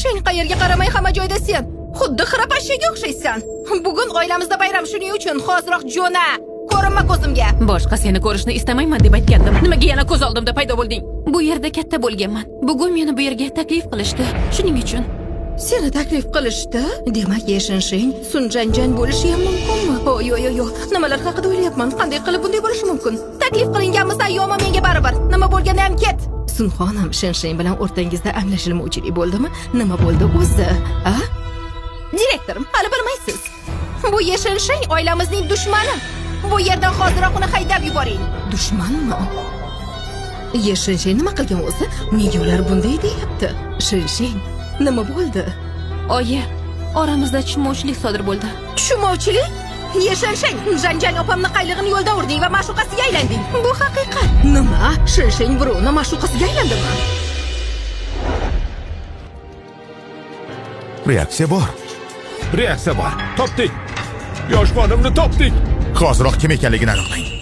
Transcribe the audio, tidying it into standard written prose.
Shensheng, qayerga qaramay hamma joyda sen. Xuddi xirapashchaga o'xshaysan. Bugun oilamizda bayram, shuning uchun hoziroq jo'na. Ko'rinma ko'zimga. Boshqa seni ko'rishni istamayman deb aytgandim. Nimaga yana ko'z oldimda paydo bo'lding? Bu yerda katta bo'lganman. Bugun meni bu yerga taklif qilishdi. Shuning uchun. Seni taklif qilishdi? Demak, Ye Shensheng Sun Janjan bo'lishi ham mumkinmi? Oy, oy, oy, nimalar haqida o'ylayapman? Qanday qilib bunday bo'lishi mumkin? Taklif qilinganmisan yo'qmi, menga baribir. Nima bo'lganda ham ket. Sun xonim, Shensheng bilan o'rtangizda anglashilmovchilik bo'ldimi? Nima bo'ldi o'zi? A? Direktorim, hali bilmaysiz. Bu Ye Shensheng oilamizning dushmani. Bu yerdan hoziroq uni haydab yuboring. Dushmanmi? Ye Shensheng nima qilgan o'zi? Nega ular bunday deyapti? Shensheng, nima bo'ldi? Oyi, oramizda tushunmovchilik sodir bo'ldi. Tushunmovchilik? Ye Shensheng, Janjan opamni qaylig'ini yo'lda urding va ma'shuqasiga aylanding. Bu haqiqat. Nima? Shensheng birovni ma'shuqasiga aylandimi? Reaksiya bor. Reaksiya bor. Topdik. Yosh xonimni topdik. Hoziroq kim ekanligini aniqlang.